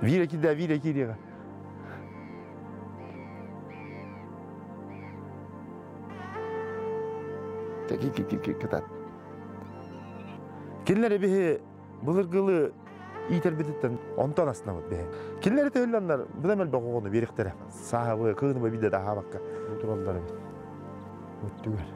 Биир киирдэ, биир киириэҕэ. Кытат. Кинилэр биһи былыргылы иитэрбититтэн онтон астынабыт биһи. Кинилэр төһөллөннөр быдан элбэх оҕону биэриэхтэрэ. Сааһабы, кыыныбы биирдэ да аһаабакка тураллар эбит. Өттүгэр.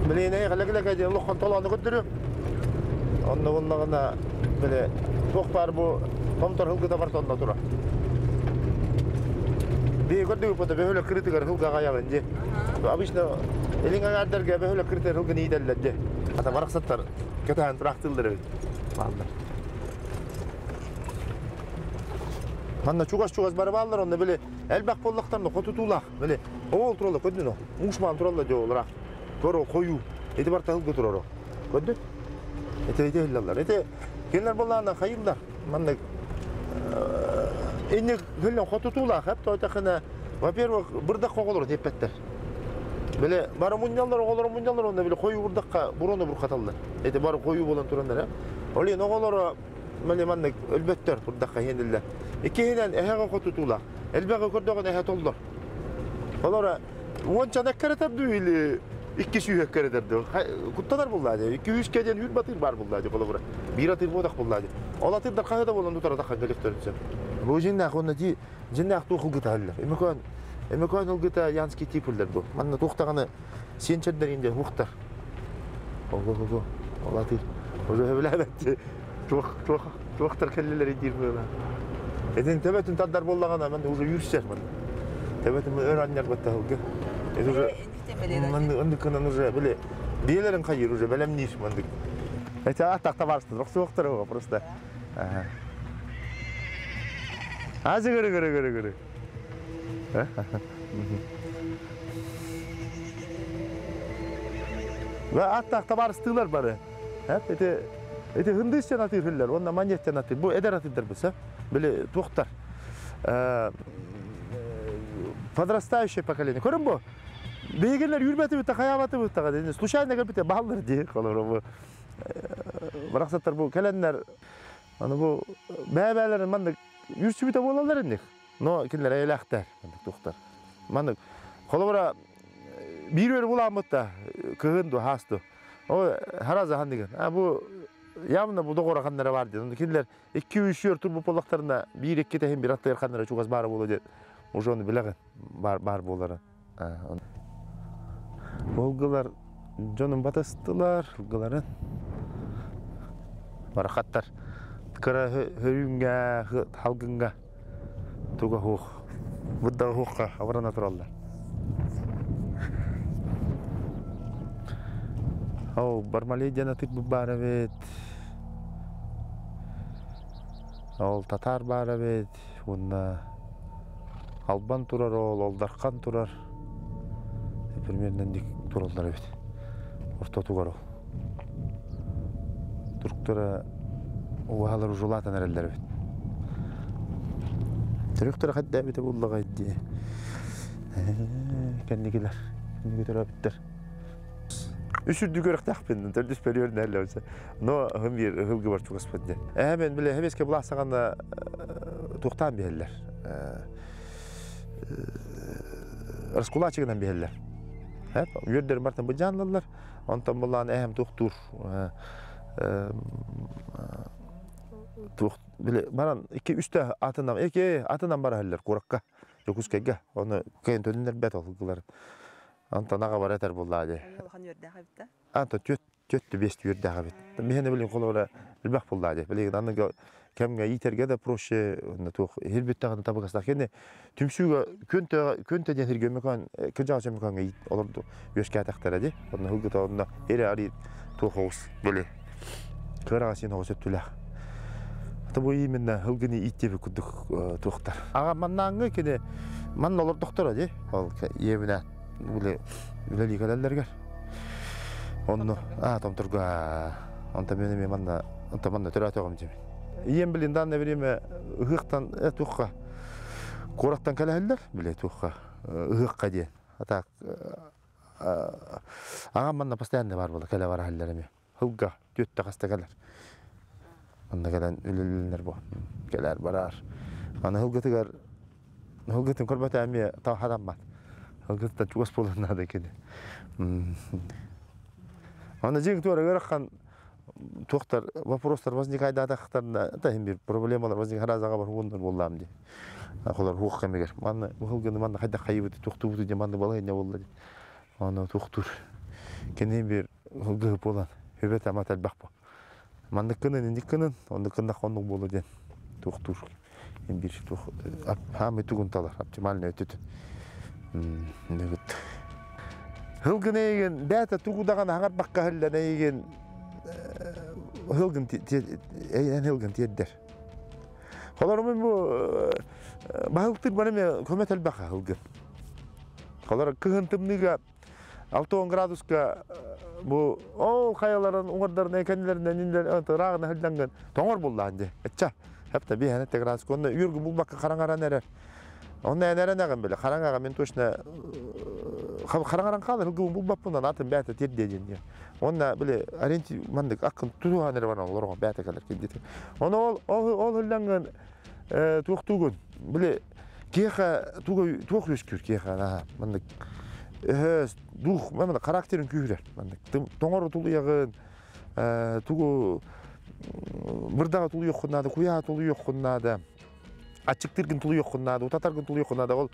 Билиэнэй кэлэ-кэлэ диэн олоххон толоону көрдөрүөм. Онно буллаҕына били туох баар бу томтор һылгыта бар тонно тура. Бии көрдүгүт бөһүлөк кырытыгар һылга аҕайаҕын дии. Обычно илин аҥаардарга бөһүлөк кырытыгар һылгын иитэллэр дии. Ата барахсаттар кэтэһэн тураахтыыллар эбит. Бааллар. Манна чугас-чугас бары бааллар, онно били элбэх буоллахтарына хотутуулаах, били оол туралла көрдүн о, муус маан туралла дьэ олораах. Көр хойуу, ити барта ылгы турар Көрдүн? Ити ити иһиллэллэр. Ити кинилэр буоллаана хайыллар. Манна инник хөллөн хотутуулаах эп тойтахына, во-первых, бырдах оҕолору тиэппэттэр. Били бары мунньаллар, оҕолору мунньаллар, онно били хойуу бырдахха буруону бурхаталлар. Ити бары хойуу буолан тураннар. Ол иһин оҕолоро Маны маннык өлбөттөр курдахха иһиниллэр. Иккиһинэн эһэҕэ хотутуулаах. Элбэҕи көрдөҕүнэ эһэ толлор. Олора уончаны эккэрэтэр дуу или икки сүүһэ эккэрэтэр дуу. Куттанар буллаа дии. Икки үскэ диэн үүр батыыр баар буллаа дии холобура. Биир атыыр буотах буллаа дии. Ол атыырдар хаһы да буолан утара таххан кэлиэхтэрин сөп. Бу дьиннээх уонна дии дьиннээх туох ылгыта ыллар. Өмөкөөн Өмөкөөн ылгыта Янский тип ыллар бу. Манна туох даҕаны сиэнчэрдэр инде хуохтар. Ого-го-го. Ол атыыр. Уже сөбүлээбэт. Туох туох туохтар кэллилэр диир быала. Этин төбөтүн тардар буоллаҕына мен уже үүрсэр мын. Төбөтүн өр анньар баттаһылга. Это уже маннык кынан уже били биэлэрин хайыр уже бэлэмниир мандык. Это атахта барыстыр, охсуохтар просто. Азы гыры гыры гыры гыры. Аттаах табаарыстыылар бары. Ити ити хындыыстан атыырһыллар уонна маньяктан атыыр. Бу эдэр атыырдар бу Били туохтар. Подрастающее поколение. Көрүн бу. Биһигилер үүрбэтибит хайаабатыбыт таҕа случайно кэлбите бааллар дии холоро бу. Барахсаттар бу кэлэннэр аны бу бэйэ-бэйэлэрин маннык үүрсүбүтэ буолаллар инник. Но кинилэр эйэлээхтэр маннык туохтар. Маннык холобура биир үөр буламмыт да кыһын ду хаас ду. О хараза ханныгын. А бу явно бу доҕоро ханнара бар диэн. Кинилэр икки үс үөр турбут буоллахтарына биир икки тэһин бир аттыгар ханнара чугас баара буолуо диэн уже ону билэҕин бар бар буолара. Волгалар дьонун батыстылар, ылгыларын. Барахаттар кыра хөрүүҥҥэ, халгыҥҥа туга суох, бырдаҕа суохха абырана тураллар. Ол Бармалей диэн атык баар эбит. Ол татаар баар эбит. Уонна Албан турар ол, Олдархан турар. Примерно инник тураллар эбит. Ортотугар ол. Турктара убаһалар ужулаатан эрэллэр эбит. Түрүктөрө хайда эбитэ буллаҕай дии. Кэнникилэр, кэнники төрөөбүттэр. Үс үрдүк үөрэхтээхпин, төрдүс бөрүөр Но ыһым биир ыһылгыбар чугаспын диэн. Эһэ мен биле эһэбиэскэ булаасаҕана туохтаан биһэллэр. Раскулачыгынан биһэллэр. Үөрдэрин бартан быдьаанналлар. Онтон булаан эһэм туохтуур туох биле баран икки үстэ атынан эки атынан бараһаллар куоракка Дьокуускайга. Оны кыайан төнүннэрбэт ол гылар. Онтон аҕа бар этэр буллаа дии. Улахан үөрдээх эбит да. Антон түөт түөттү биэс түөрдээх эбит. Миһэни билин холобура элбэх буллаа дии. Билигин аныгы кэмҥэ иитэргэ да проще онно туох иһирбиттэҕин табыгастаах. Кини түмсүүгэ күнтэ күнтэ диэн сиргэ өмөкөөн кырдьаҕас өмөкөөҥҥө иит олорду үөскээтэхтэрэ дии. Онно һылгыта онно ире ари туох оҕус били кыараҕа син оҕус өттүлээх. Это бу именно һылгыны ииттиэбит курдук туохтар. Аҕа маннааҥҥы кини манна олордохторо дии. Ол ийэбинэ үлэ үлэлии кэлэллэригэр. Онно а томторго онто мен эми манна онто манна төрөөтөҕүм дьимин. Ийэм билин данное время ыһыахтан туохха. Куораттан кэлэһэллэр, бile туохха ыһыахха диэн. А так аҕам манна постоянно бар буола кэлэ бараһаллар эмиэ. Һылга түөттэ хаста кэлэр. Онно кэлэн үлэлэнэр бу. Кэлэр барар. Аны һылгытыгар һылгытын көрбөтө эмиэ хатаммат. Һылгытыттан чугас буолан наада кини. Аны дьиҥ туора ыарахан туохтар вопростар возникайдаатахтарына да иһин бир проблемалар возникаразаға бар уоннар буоллаам дии. Холор хуох кэмигэр манна бу манна хайдах хайыбыты туохтубуту диэн манна балаһыанньа буолла дии. Аны туохтуур. Кини бир ылгыһы буолан хүбэт амат элбэх бу. Маннык гынын, инник гынын, оннук гыннах оннук буолу диэн туохтуур. Бир туох хаамый тугун талар, оптимальный өтүт. Нэгит. Хылгын эйигин бээтэ тугу даҕаны хаҥарбакка иһиллэн эйигин хылгын эйэн хылгын тиэрдэр. Холорум бу баһылыктыр бары көмө элбэх хылгын. Холор кыһын тымныыга 60 градуска бу ол хайаларын уҥардарынан кэннилэринэн иннилэринэн ырааҕына сылдьаҥҥын тоҥор буллаан дии. Ычча, хапта биэһэнэ градуска онно үөргү булбакка хараҥаран эрэр. Онно эн эрэнэҕин били хараҥаҕа мин точно хараҥаран хаалар ылгыбын булбаппын атын бээтэ тиэрдиэ диэн диэн. Онно били ориенти маннык аккын тутуһан эрэ баран олороҕун бээтэ кэлэр кирдитин. Ону ол ол ыллаҥҥын туохтуугун били киэхэ тугу туох үөскүүр киэхэ наһаа маннык өһөс дух маннык характерын күүһүрэр маннык тоҥор тулуйаҕын тугу бырдаҕа тулуйуоххун наада куйааһа тулуйуоххун наада аччыктыыргын тулуйуоххун наада утатаргын тулуйуоххун наада ол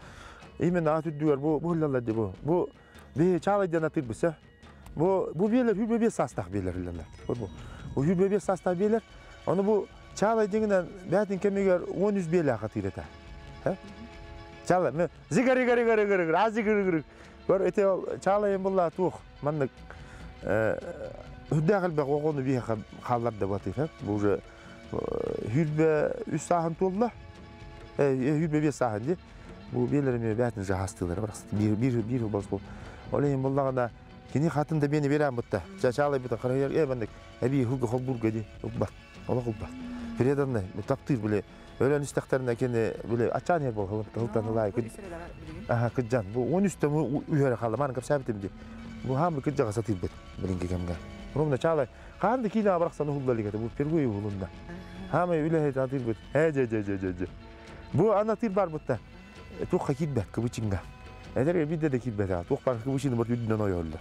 именно аат үрдүгэр бу бу ыллаллар дии бу бу биһи чаалай диэн атыырбыт бу бу биэлэр хүрбэ биэс саастаах биэлэр ыллаллар бу бу хүрбэ биэс саастаах биэлэр ону бу чаалай дьиҥинэн бээтин кэмигэр 13 биэлээх атыыр этэ чаалай мен зигарыгарыгарыгарыгар азигарыгырыг көр ити ол чаалайын булла туох маннык үрдээх элбэх оҕону биһиэхэ хаалларда батыыр бу уже хүрбэ үс сааһын туолла хүрбэ биэс сааһын дии бу биэлэр эмиэ бээтин жаһастыылара барахсан биир биир биир бас бол ол иһин буллаҕына кини хатын да биэни биэрэн бутта чаалайбыта харайар э маннык эбии хылга холбуурга дии ылбат олох ылбат преданный таптыыр били өлөн истэхтэринэ кини били ачаан иһэр буол хылтан ылаай аха кыджан бу он үстэ үһөрө хаалла мааны кэпсээбитим дии бу хаамы кыджаҕа сатыырбыт билинги кэмҥэ ровно чаалай хаан да киинэҕэ барахсан уһулла илик этэ бу впервые уһулунна хаамай үлэһит атыырбыт ээ дьэ дьэ дьэ дьэ дьэ бу аны атыыр барбытта туохха киирбэт кыбычыҥҥа эдэр биирдэ да киирбэтэ туох баар кыбычыны бар үрдүнэн ойооллор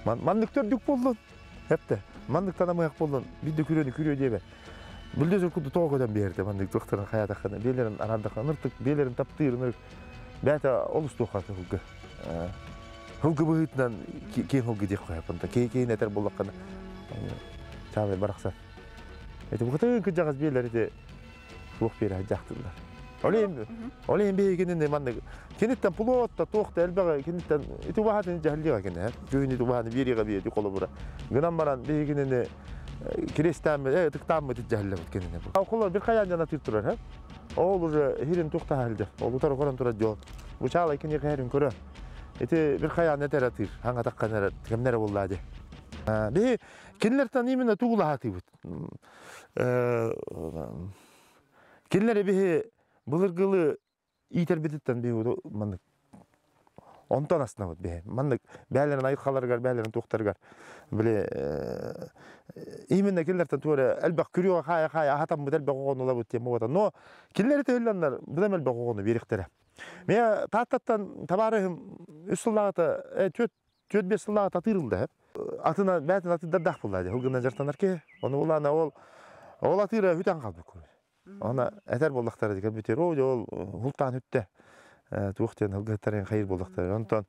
маннык төрдүк буоллун Эптэ, манныктан амыһах буоллун, биир да күрүөнү күрүө диэбэ. Бүлдүс курдук тоҕо көтөн биэрдэ маннык туохтарын хайаатаххына, биэлэрин араардаххына, ыныртык биэлэрин таптыыр ынырык бэйэтэ олус туохха сылгы. Сылгы быһыытынан киэҥ сылгы диэх хайаппын киһи этэр буоллаххына чаалай барахсан. Эти букатын кырдьаҕас биэлэр ити туох биэрэ дьахтыллар. Ол иһин биһигини маннык киниттэн плот та туох да элбэҕи киниттэн ити убаһатын дьаһаллыга кини күһүн ити убаһаны биэриэҕэ биэди холобура гынан баран биһигини киристааммыт э ытыктааммыт дьаһаллабыт кинини Холор бир хайаан дьана тыр турар ха ол уже хирин туохта халдьар ол утары көрөн турар дьон бу чаалай кини херин көрө ити бир хайаан этэр атыыр хаҥатаккан эрэ кэмнэрэ буллаа ди биһи кинилэртэн именно тугулаһатыыбыт Кинилэр биһи былыргылы иитэрбититтэн биһи маннык онтон астынабыт биһи. Маннык бээлэрин айылҕаларыгар, бээлэрин туохтарыгар били именно кинилэртэн туора элбэх күрүөҕэ хаайа-хаайа аһатаммыт элбэх оҕону ылабыт диэн буолбата. Но кинилэри төһөллөннөр быдам элбэх оҕону биэриэхтэрэ. Мен Тааттаттан табаарыһым үс сыллааҕыта түөрт түөрт биэс сыллааҕыта атыырылда атына бээтин атыырдардаах буолла дии ылгынан дьартанар киһи ону улаана ол ол атыыра бүтэн хаалбыт Она этэр буоллахтара дии бүтэр оо ол хултаан үттэ туох диэн ылгыһыттарын хайыр буоллахтара онтон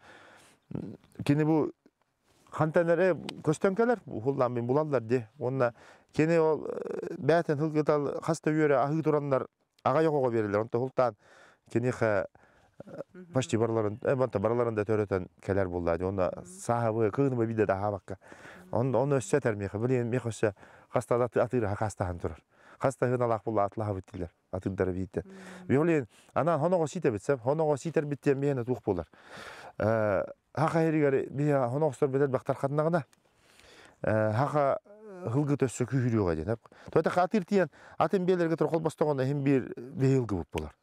кини бу хантан эрэ көстөн кэлэр ухуллаан мин булаллар дии уонна кини ол бээтин ылгытал хас да үөрэ аһыы тураннар аҕай оҕоҕо биэрэллэр онто хултаан киниэхэ почти барыларын э барыларын да төрөтөн кэлэр буолла дии онно сааһабы кыыныбы биирдэ да аһаабакка он өссө этэр миэхэ билигин миэхэ өссө хаста да атыыраха хастаһан турар хаста ыналаах буолла атлаһабыт диилэр атыырдара биирдэ билигин анаан хоноҕо сиитэбит сөп хоноҕо сиитэрбит диэн миэнэ туох буолар хаха иһигэр биһи хоноҕостор бэтэр бахтар ханнаҕына хаха һылгы өссө күүһүрүөҕэ диэн. Туота атыыр тиийэн атын биэлэргэ тур холбостоҕуна иһин биир биһи ылгыбыт буолар.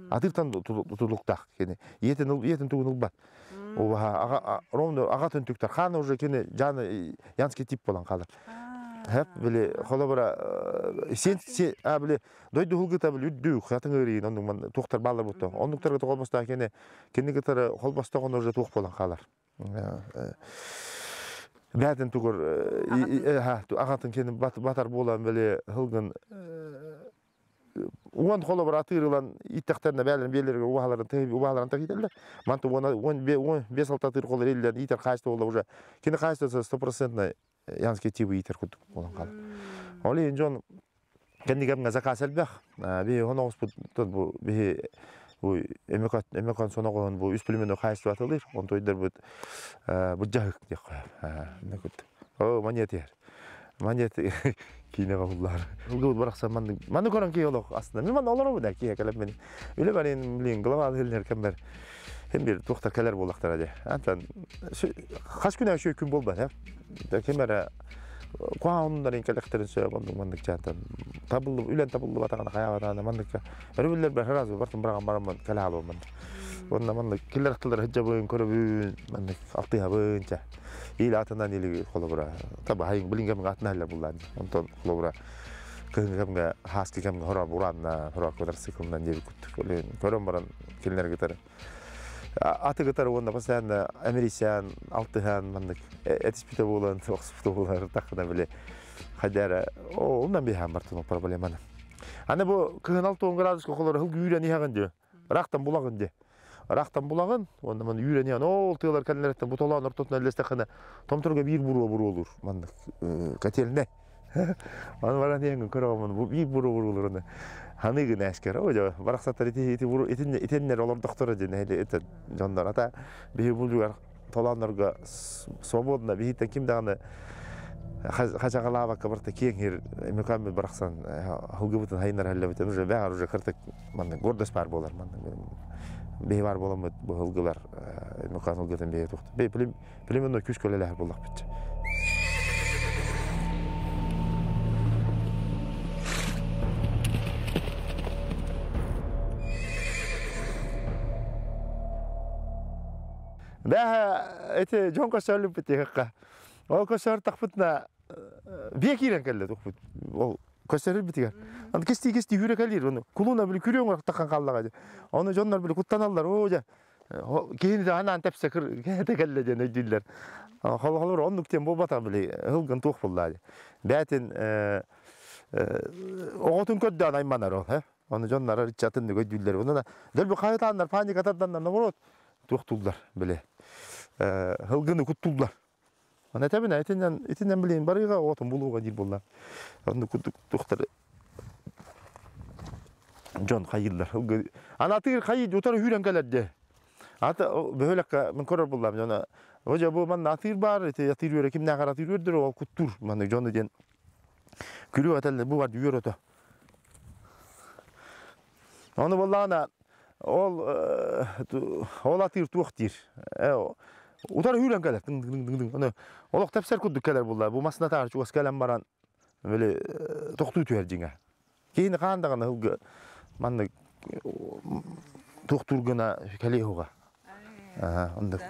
Атыыртан тутулуктаах кини. Ийэтин ийэтин тугун ылбат. Убаһа аға ровно аға түнтүктер. Хаана уже кини жаны янский тип болан қалар. Хеп били холобура сен а били дойду хулгыта били үддүү хатын ырыйын оннук туохтар баалар бутта. Оннуктарга тоголбоста кини кини кытары холбостогон уже туох болан хаалар. Бәтин тугур ағатын кини батар болан били хылгын уон холобур атыыр ылан ииттэхтэринэ бээлэрин биэлэригэр убаһаларын убаһаларын тахитэллэр. Манты уон бес алта атыыр холор иллэн иитэр хаачта буолла уже кини хаачта стопроцентный янский тибы иитэр курдук буолан хаалар. Ол иһин дьон кэннигэмҥэ заказ элбэх. Биһи хоноҕуспут бу биһи бу эмекон соноҕоһун бу үс племенной хаачество атылыыр. Онтуйдарбыт быдьаһык диэх О, манья тиһэр. Манья киинэҕэ уһуллар. Ылгыбыт барахсан маннык маннык көрөн киһи олох астына. Мин манна олоробун да киһи кэлэн мин үлэ барин блин голова алыһыллар кэмбэр hem bir туохтар кэлэр буоллахтара дии. Антан хас күн үчүгэй күн буолбат э. Ким эрэ куһаҕаннарын кэлэхтэрин сөп оннук маннык чаантан табыллы үлэн табыллыбатаҕына хайаабатаҕына манныкка өрөбүллэр бэр сразу бартын быраҕан бараммын кэлэ хаалабын уонна маннык киллэр тыллар сылдьабын көрөбүн маннык алтыһабын чэ Или атынан или холобура таба хайын билин кэмҥэ атына эллэ буллаан онтон холобура кыһыҥҥы кэмҥэ хааскы кэмҥэ хоро буранна хоро квадроциклынан диэби куттук көрөн баран кинилэр кытары аты кытары уонна постоянно эмирисян алтыһан маннык этиспитэ буолан охсупута буолар тахына били хайдара оннан биһаан бартын проблеманы аны бу кыһын 60 градуска холор хыл күүрэн иһэҕин диө Ыраахтан булаҕын дии. Ыраахтан булаҕын, уонна маны үүрэн ол тыалар кэллэриттэн бу толоон ортотунан үллэстэххинэ, томторго биир буруо буруолуур маннык котельнай. Аны баран иһэн көрөҕүн бу биир буруо буруолуур аны ханыгын ээскэр о дьэ барахсаттар ити ити итиннэр олордохторо диэн это дьоннор ата биһи булугар толооннорго свободно биһиттэн ким даҕаны хачаҕалаабакка барыта киэҥ сир мөкөөммүт барахсан һылгыбытын хайыннар һэллэбитин уже бэҕэр уже кыртык маннык гордость баар буолар маннык биһи баар буоламмыт бу һылгылар мөкөөн һылгытын биһи тухта племенной күүс көлөлөһөр буоллахпыт Бэһэ эти дьон көсөлүппүт тиһикка. Ол көсөр тахпытна бие киирэн кэллэ тухпут. Ол көсөрүр битигэр. Аны кисти кисти хүрэ кэлир оны. Кулуна били күрүөҥ таххан хааллаҕа. Оны дьоннор били куттаналлар. Оо дьэ киһини да анаан тэпсэ кыр кэллэ диэн өйдүүллэр. Хололор оннук диэн буолбатах били ылгын туох буллаа. Бээтин оҕотун көрдөөн айманар ол. Оны дьоннор ыччатын өйдүүллэр. Онон дөлбү хаһытааннар паника тарданнар наоборот туохтууллар били. Ылгыны куттууллар. Оны этэбин итиннэн итиннэн билин барыга оҕотун булууга диир буолла. Онну курдук туохтар дьон хайыыллар. Аны атыыр хайыы утары үүрэн кэлэр дии. Ата бөһүөлэккэ мин көрөр буллам дьоно. Ожа бу манна атыыр баар, ити атыыр үөрэ кимнээҕэр атыыр үөрдүр ол куттуур маннык дьону диэн күрүө этэллэр бу бар үөр ото. Ону буоллаҕына ол ол атыыр туох диир. Утары үүрэн кэлэр тыҥ тыҥ тыҥ тыҥ. Ону олох тэпсэр курдук кэлэр булла. Бу масына таар чугас кэлэн баран били тохтуу түһэр дьиҥэ. Киһини хаан даҕаны ылгы маннык туохтуур гына кэлиэ уга. Оннук.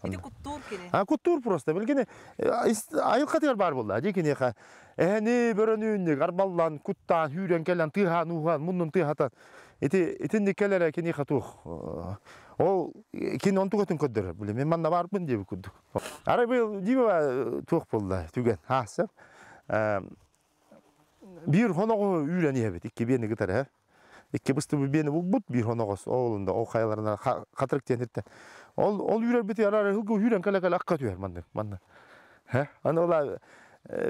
Ити куттуур кини. А куттуур просто. Билгини айылҕатыгар баар буолла. Дии киниэхэ эһэни бөрөнүүннүк арбаллан, куттаан, хүүрэн кэлэн, тыаһаан, ууһаан, муннун тыаһатан. Ити итинник кэлэрэ киниэхэ туох. Ол кини онтугатын көрдөрөр. Били мен манна баарбын диэбит курдук. Арай быйыл диба туох буолла түгэн хаасып. Биир хоноҕу үүрэн иһэбит, икки биэни кытары. Икки быстыбы биэни булбут, биир хоноҕос оолунда, ол хайаларына хатырык диэн иртэн. Ол ол үүрэрбит арар ылгы үүрэн кэлэ-кэлэ акка түһэр маннык, манна. Хэ? Аны ола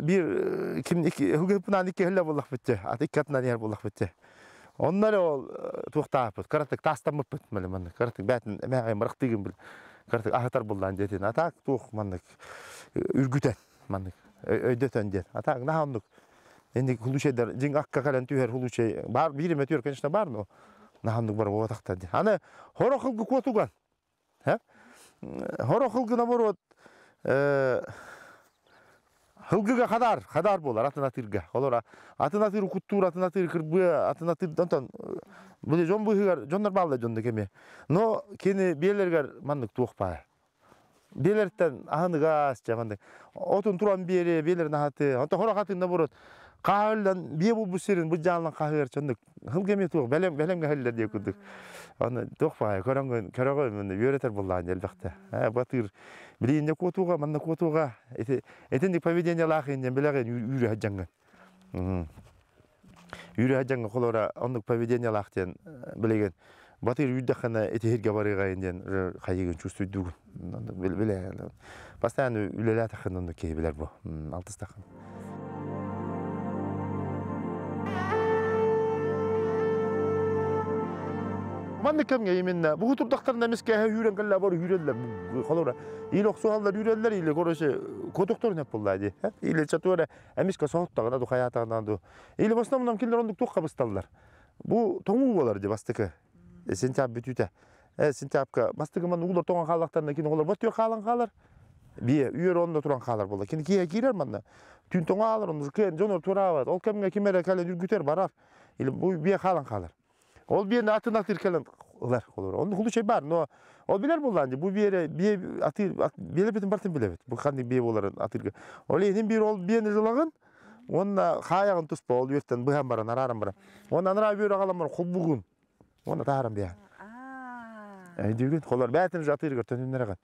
биир ким ылгыппынаан икки хөллө буллахпыт дьэ, аты икки атынан иһэр буллахпыт дьэ. Онно эрэ ол туохтаахпыт, кыратык таастаммыппыт мали маннык, кыратык бээтин эмээҕин бырахтыгын бил, кыратык аһатар буллаан диэтин. А так туох маннык үргүтэн маннык өйдөтөн диэн. А так наһаа оннук Инник хулучайдар дьиҥ акка кэлэн түһэр хулучай бар биир эмэ түһэр, конечно, бар, но наһаа бар буолбатахтар дии. Аны хорох ылгы куотуган. Хорох ылгы наоборот Хылгыга хадар, хадар буолар атын атыырга. Олора атын атыыр куттуур, атын атыыр кырбыа, атын атыыр онтон били дьон быыһыгар дьоннор бааллар дьонно кэми. Но кини биэлэригэр маннык туох баар. Биэлэртэн аһыныгас дьэ маннык. Отун туран биэри, биэлэрин аһаты. Онтон хорох атыын наоборот хаһыыллан бие булбут сирин быдьааллан хаһыар чоннук хылга эмиэ туох бэлэм бэлэмҥэ хыллар диye курдук. Аны туох баай көрөҥгүн көрөҕүн үөрэтэр буллаан элбэхтэ. Батыр билиинне куотууга манна куотууга ити итинник поведениелаах иннен билэҕин үүрэ сылдьаҥҥын. Үүрэ сылдьаҥҥын холора оннук поведениелаах диэн билигин батыр үүрдэххинэ итиһиргэ барыаҕайын диэн хайыгын чувствуйдугун. Билэ постоянно үлэлээтэххин оннук киһи билэр бу алтыстаххын. Маннык кэмҥэ именно бу турдахтарына эмискэ үүрэн кэллэ бар үүрэллэр холобура или охсуһаллар үүрэллэр или короче котохторун эп булла ди или чатура эмискэ соһуттаҕына ду хайаатаҕына ду или в основном кинилэр оннук туох хабысталлар бу тоҥуу буолар ди бастакы сентябрь бүтүүтэ сентябрька бастакы ман уулар тоҥон хааллахтарына кини олор бот хаалан хаалар бие үөр онно туран хаалар буолла кини киһи киирэр манна түүн тоҥо хаалар онно дьон тураабат ол кэмҥэ ким эрэ кэлэн үргүтэр барар или бу бие хаалан хаалар Ол биэни атын атыыр кэлэн ылар олор. Онно хулучай бар, но ол билэр буллаан бу биэре бие атыыр биэле битин бартын билебит. Бу ханнык бие боларын атыырга. Ол иһин биир ол биэни жылагын уонна хаайагын туспа ол үөртэн быһан баран арааран баран. Уонна анараа үөр аҕалан баран холбугун. Уонна тааран биэ. Өйдүүгүн холор бээтин уже атыыргар төнүннэрэҕин.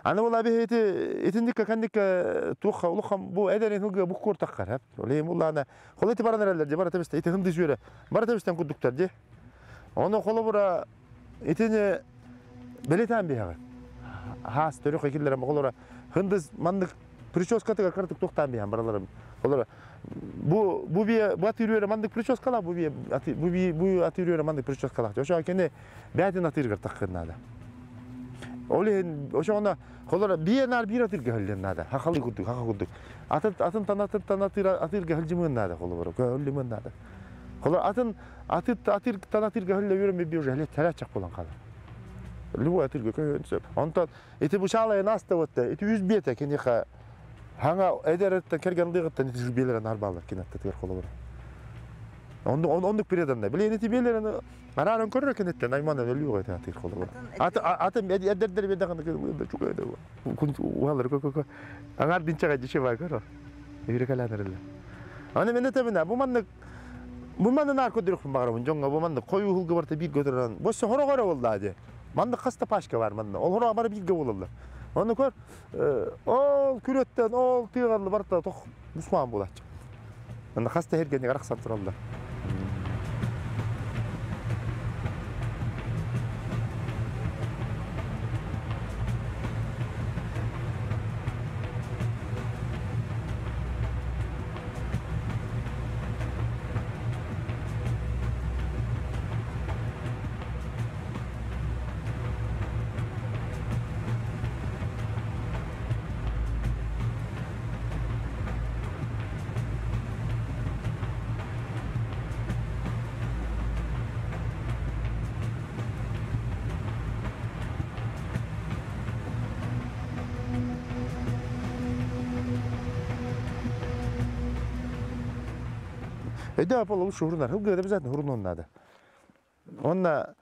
Аны була биһити итинникке кэнникке туохха улахан бу эдэрин хылгы бу куортаххар. Ол иһин буллаана Хол ити баран эрэллэр дии, бара тэбистэ, ити хынды сүөрэ, бара тэбистэн курдуктар дии. Ону холобура итини бэлиэтээн биһэҕин. Хаас төрүх экиллэрэ холора хындыз маннык прическатыгар кыратык туохтаан биһэн бараларым. Холора бу бу бие бу атыыр маннык прическала бу бие бу бие бу атыыр маннык прическалаах. Ошо кини бээтин атыыргар таххын наада. Ол иһин ошоҕуна холора бие наар биир атыырга хөллөн наада. Хахалы курдук, хаха курдук. Атын атын танатын атыыр атыырга хылдьымыан наада холобура көһөллүмүөн наада. Холор атын атыр атыртан атыырга хөллө үөрэн би уже хэлэччэх буолан хаалар. Любой атыырга көһөн сөп. Онтон ити бу шаалайын аста отта ити үс биэтэ киниха хаңа эдереттен кергенлыгыттан ити биэлерин арбаалар кинаттатыгар холобура. Оннук преданный. Билен ити биэлерин Араан көрөр кенеттен айманан өлүү эте атыр холобура. Аты аты эдердер бедаганы чугайда. Кун уалар кө кө. Аңар динчага диче бар көрө. Үйрө каланырылла. Аны мен этемин бу маннык бу манны нар көдүрүк багарабын жоңго бу маннык кою хулга барта бир көтөрөн. Босо хоро хоро болду ади. Маннык хаста пашка бар манны. Ол хоро бары бирге болалар. Оны көр ол күрөттен ол тыгарлы барта тох бусман булачы. Манна хаста хергени арахсан тураллар. Өйдөө апол лучше хурунар. Хылгы обязательно хурунун надо. Онна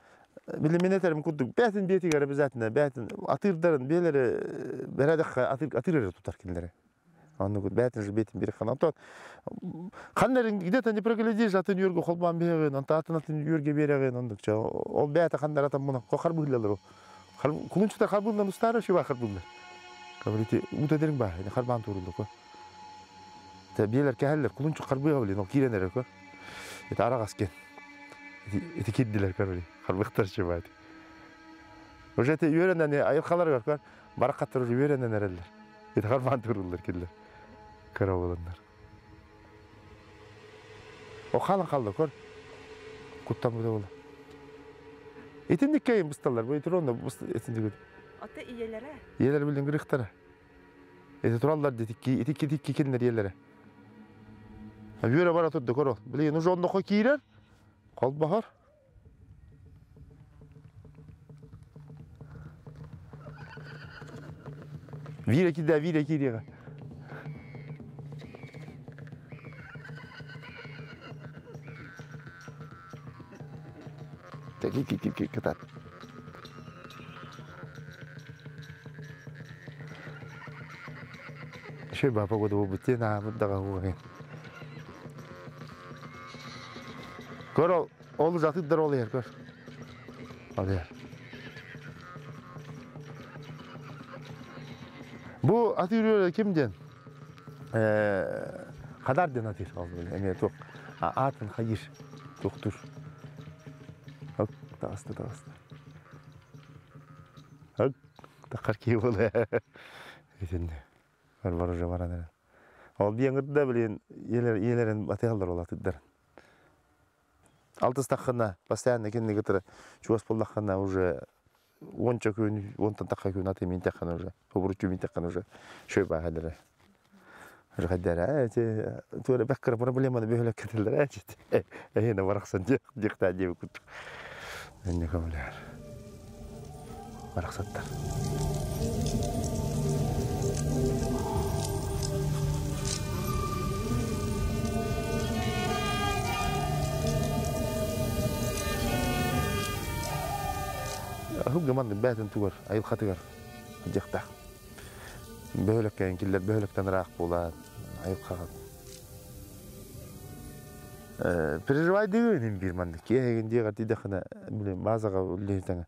билимин этерим курдук бээтин биэтигэр обязательно бээтин атыырдарын биэлэри бэрэдэххэ атыр атыр эрэ тутар кинилэри. Оннук бээтин же биэтин биир хана. Онтон ханнарын где-то не проглядишь атын үөргэ холбоон биһэҕин, онто атын атын үөргэ биэрэҕин оннук ча. Ол бээтэ ханнар атан муна харбыыллар Кулунчута харбыыллан устаара шуба харбыыллар. Говорите, ут эдериң баа, харбаан туурулла ко. Те биэлэр кэһэллэр, кулунчук харбыыга билин, ол киирэн эрэр ко. Это арагас кен. Ити кирдилер көрөли. Харбыктар чыбайт. Уже те үөрэнэн айылхалар көр, баракаттар уже үөрэнэн эреллер. Ити харбаан туруллар киллер. Көрө боланнар. О халан қалды көр. Куттан бу бола. Итинник кейин бысталар, бу итронда итинник. Ата иелere. Иелер билин грихтара. Эти тураллар дитикки, итикки тикки киннер иелere. Үөрэ бара турду көр ол. Билин уже онно киирер. Холбохор. Вире киде, вире кириге. Ки ки ки кытат. Шөй ба погода бу на бу дага хуген. Көр ол жатыддар ол ер көр. Ал ер. Бу атыр ким ден? Хадар ден атыр. Эме тук. Атын хайыр. Туктур. Хак тагысты тагысты. Хак такар ки болы. Итинде. Бар бар уже бар. Ол биңгырда билен елер елерин атыгалар ол атыддар. Алтыстахына постоянно кинни кытыры чуас боллахына уже онча күн, онтан такка күн аты мен таққан уже, хобуручу мен таққан уже шөй бағадыры. Уже хаддара, эти тура бәккер проблеманы бөһөлөк кетелер, эти. Эхне бараксан дик дикта деп күт. Энне көмлөр. Бараксаттар. Хылга манны бәтен тугар, айыл хатыгар. Жакта. Бөһөлөккән киллер бөһөлөктөн раак була, айыл хагат. Переживай деген бир манны. Киһеген дига тидехна билем базага үллейтәң.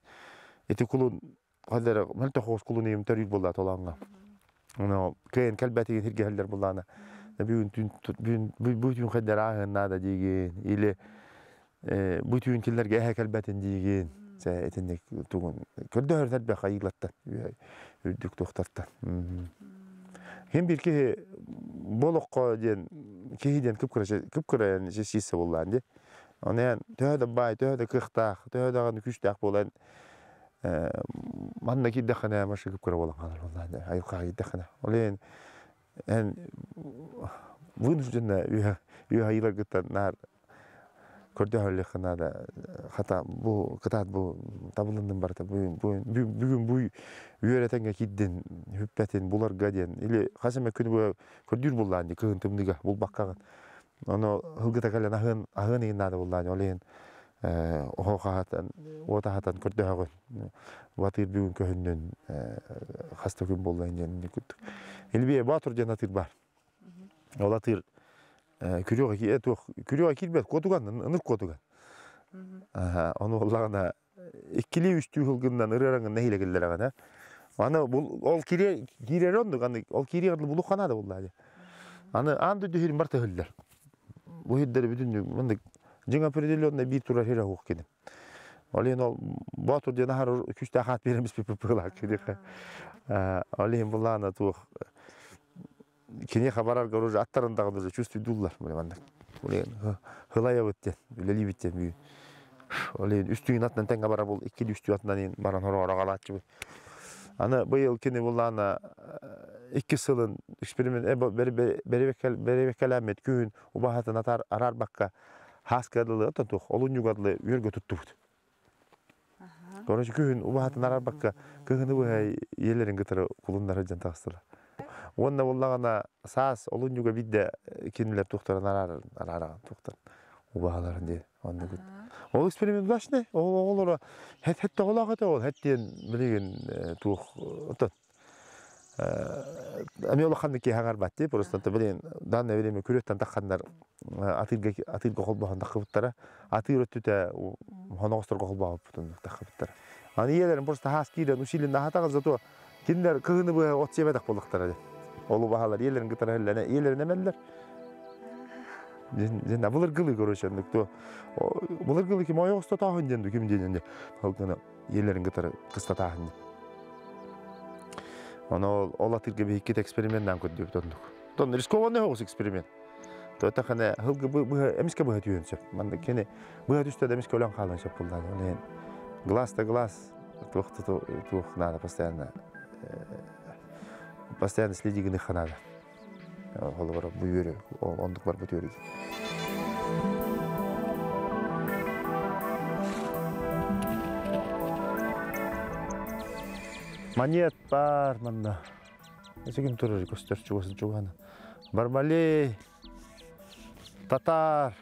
Эти кулун хадер мөлтө хоос кулун ем төрүл була толанга. Оно кен калбатиген хирге хәлләр буллана. Бүгүн түн бүгүн бүтүн хәддер ахын нада деген или бүтүн киллерге эһә калбатин деген. Сә этинник тугун көрдөһөр тәрбә хайылатта. Үрдүк тохтартта. Хем бир ки болохко ден кихи ден күп күп yani сисе боллан ди. Оны төһөдө бай, төһөдө кыхтах, төһөдө күчтәк болан. Манна киддехана машы күп күрә болан калар боллан. Айылка киддехана. Олен эн вынужденно үйә үйә гыта нар көрдөһөллөхына да хата бу кытаат бу табылындын барта бүгүн бу үөретенге киддин хүппэтин буларга диэн или хасеме күнү бу көрдүр буллаан ди кыһын тымныга булбаккагын оно хылгыта кэлэн аһын аһын игин наада буллаан олен охо хахатан ота хатан көрдөһөгөн батыр бүгүн көһүннүн хаста күн боллаан диэн күттүк илбие батыр диэн атыр бар. Ол атыр күрөҕө туох күрөҕө киирбэт куотуган ыныр куотуган. Ону оллагана иккили үстүү хылгындан ырыраңын нэһиле келлерагана. Аны бул ол кире кирер ондук аны ол кире булу ханада булла. Аны анды дөһүрүн бар төһүллер. Бу хиддер бүтүн мындык жиң определенный бир тура хера хук кеди. Олен ол батур ден ахар күчтә хат беремиз пиппылак кеди. Олен буллана туох кене хабарар уже аттарындагы уже чувствует дуллар мына мында. Олен хылая беттен, үлели беттен бүй. Олен үстүгүн атынан тең бара бул икки үстү атынан баран хорора калатчы. Аны быйыл кене буллана икки сылын эксперимент беребеккелемет күн убахатын атар арар бакка хаскадылы отон тух олуннюгадлы үйөргө туттубут. Короче, күн убахатын арар бакка кыгыны бу елерин кытыры кулундары жан тагыстылар. Онна боллагана саас олуннюга бидде кинилер тухтаран арар арараган тухтар. Убахаларын ди. Онны күт. Ол эксперимент удачный. Ол ол хет хет тоголак ол хеттен билеген тух отон. Ами ол ханны ки хаңар батты, просто блин, данное время күрөттөн таккандар атырга атырга холбохон таккыбыттара, атыр өттүтэ хоногосторго холбохон таккыбыттара. Аны иелерин просто хас кирен усиленно хатагы зато киндер кыгыны бу от себедак болдуктара. Олу бахалар иелерин кытара хеллене, иелерин эмеллер. Жен булыр гылы короче, то булыр гылы ким ойогосто тахын денду ким дененде. Халкына иелерин кытара кыста тахын. Оны ол атырга бихиккет эксперименттен көддөп тондук. Тон рискованный хогус эксперимент. То тахана хылгы бу эмиске бу түйөн сөп. Манда кене бу түстө эмиске өлөн калын сөп булды. Олен глаз то глаз тух тух надо постоянно постоянно следи гыны ханада. Холобор бу yürü, ондук бар бу түйөрү. Монет бар манда. Эсегин турur көстөр чугасын чуганы. Бармалей, татар,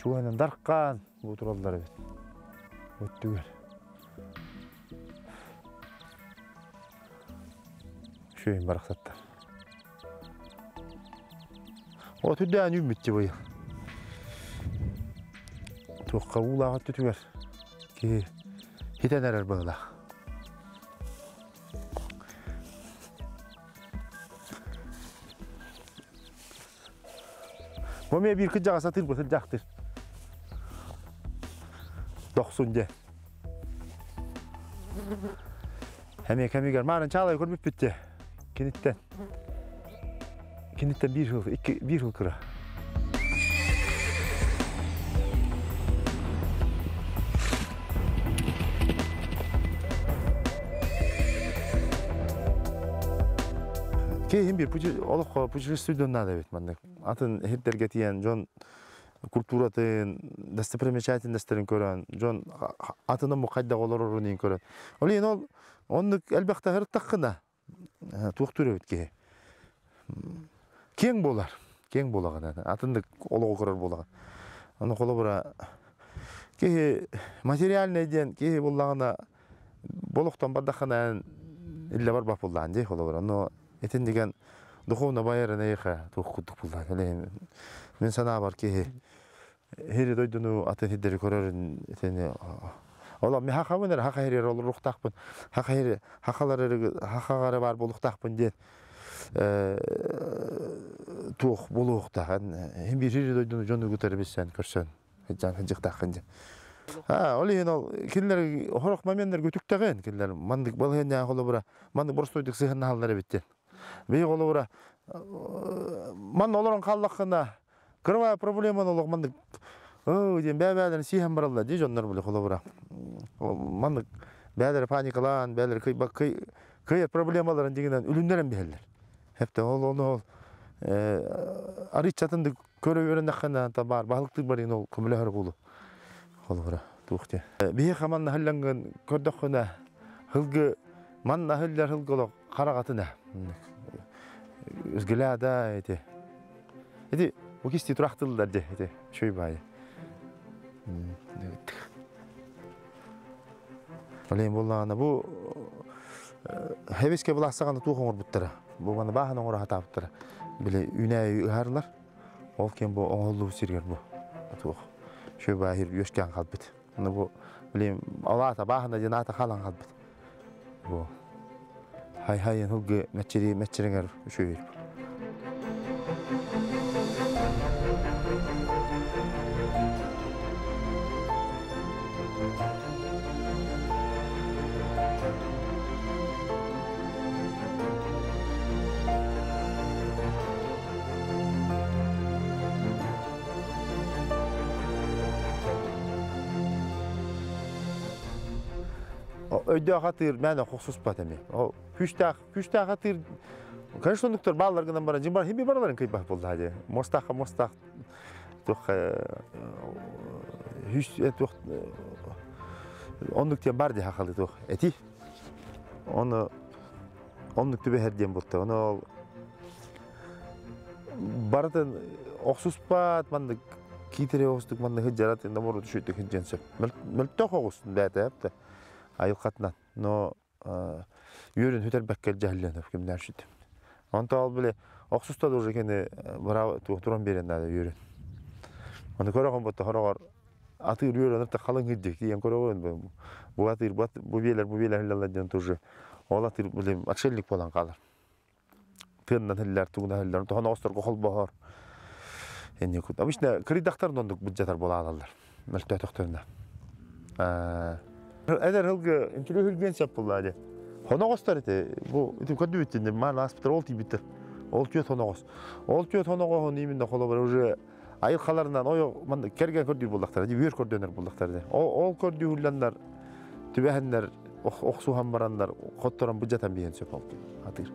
чуганын даркан. Бу тураллар эбит. Өттүгэр. Шөйүн барахсаттар. От үрдээн үүммүт быйыл. Туохха уулаах өттүтүгэр киһи хитэн эрэр быһылаах. Бу эмиэ биир кырдьаҕас атыыр бытырдьахтыр. Дохсун дьэ. Эмиэ кэмигэр маарын чаалай көрбүппүт дьэ. Киниттэн. Киниттэн биир сыл, икки, биир сыл кыра. Киһим бир олоххо путешествуйдун надо эбит маннык. Атын иһирдэргэ тиийэн дьон культуратын, достопримечательностьтарын көрөн, дьон атын омук хайдах олорорун иһин көрөн. Ол иһин ол оннук элбэхтэ сырыттаххына туох эбит киһи. Киэҥ буолар, киэҥ буолаҕын, атыннык олоҕу көрөр буолаҕын. Аны холобура киһи материальный диэн киһи буллаҕына Болохтон бардаххына иллэ барбах буллаан дии холобура. Но итин деген духовно байарын эйиэхэ туох курдук буллаан. Мин санаабар киһи хири дойдуну атын хиддери көрөрүн итини Ола ми хахабын эрэ хаха хирер олоруохтаахпын хаха хири хахалар хахаҕары баар буолуохтаахпын диэн туох буолуохтаах хин биир хири дойдуну дьону кытары билсэн көрсөн Сылдьан сылдьыахтааххын дьэ. Аа, ол иһин ол кинилэр хорох моменнар көтүктэҕин кинилэр маннык балаһыанньаҕа холобура маннык боростуойдук сыһыаннаһаллар эбит диэн. Биһиги холобура манна олорон хааллаххына кырабай проблеманы олох маннык оо диэн бэйэ-бэйэлэрин сиэһэн бараллар дии дьоннор били холобура. Маннык бэйэлэрэ паникалаан, бэйэлэрэ кыайар проблемаларын дьиҥинэн үлүннэрэн биһэллэр. Хэптэ ол ол ол арыыччатын көрө үөрэнэххинэ баар баһылыктыыр барыын ол көмөлөһөр буолу холобура туох диэн биһиэхэ манна хыллаҥҥын көрдөххүнэ хылгы манна хыллар хылгы олох хараҕатына взгляда эти эти бу кисти турахтыллар де эти шөй баайы Олейн буоллаҕына бу хэбиске былассаҕана туох оҥорбуттара бу маны бааһын оҥоро сатаабыттара били үүнээйи ыһарлар Ол кем бу оҥоһуллубут сиригэр бу туох шөй баахир үөскээн хаалбыт. Аны бу билим алаата бааһына диэн аата хаалан хаалбыт. Бу хай-хайын хылгы мэччири мэччириҥэр үчүгэй. Өйдөөх атыыр мээнэ хохсуспат эми. Ол күүстээх күүстээх атыыр конечно оннуктар бааллар гынан баран дьиҥ бар химби бараларын кыйбах буолла дии. Мостаахха мостаах туох хүс туох оннук диэн бар дии хахалы туох эти. Оны оннук түбэһэр диэн буолта. Оны ол барытын охсуспат маннык киитере оҕустук маннык сылдьарат номору түшүттүк сылдьан сөп. Мөлтөх оҕус бээтэ эпте айылхатынан. Но үөрүн хүтэрбэккэ дьаһаллыан кимнээр сүттүм. Онто ол биле охсуста да уже кини бара туран берен надо үөрүн. Оны көрөҕөн ботта хороҕор атыыр үөрөн ырта халыҥ хиддик тиийэн көрөҕөн бу атыыр бу биэлэр бу биэлэр хиллалар диэн тоже ол атыыр билим отшельник буолан хаалар. Тыыннан хиллэр тугунан хиллэр тохон оҕосторго холбоһор. Энни кут. Обычно кырыйдахтар оннук быдьатар буолаалалар. Мөлтөөтөхтөрүнэ. Эдэр хылгы интүлү хүлгүөн сөп булла ди. Хоноҕостор ити бу ити көрдүбүт маан ааспыттар ол тиийбиттэр. Ол түөт хоноҕос. Ол түөт хоноҕоһун именно холобура уже айылхаларынан ой манна кэргэн көрдүүр буоллахтара ди үөр көрдөнөр буоллахтара ди. Ол көрдүүһүллэннэр түбэһэннэр охсуһан бараннар хотторон быдьатан биһэн сөп ол атыыр.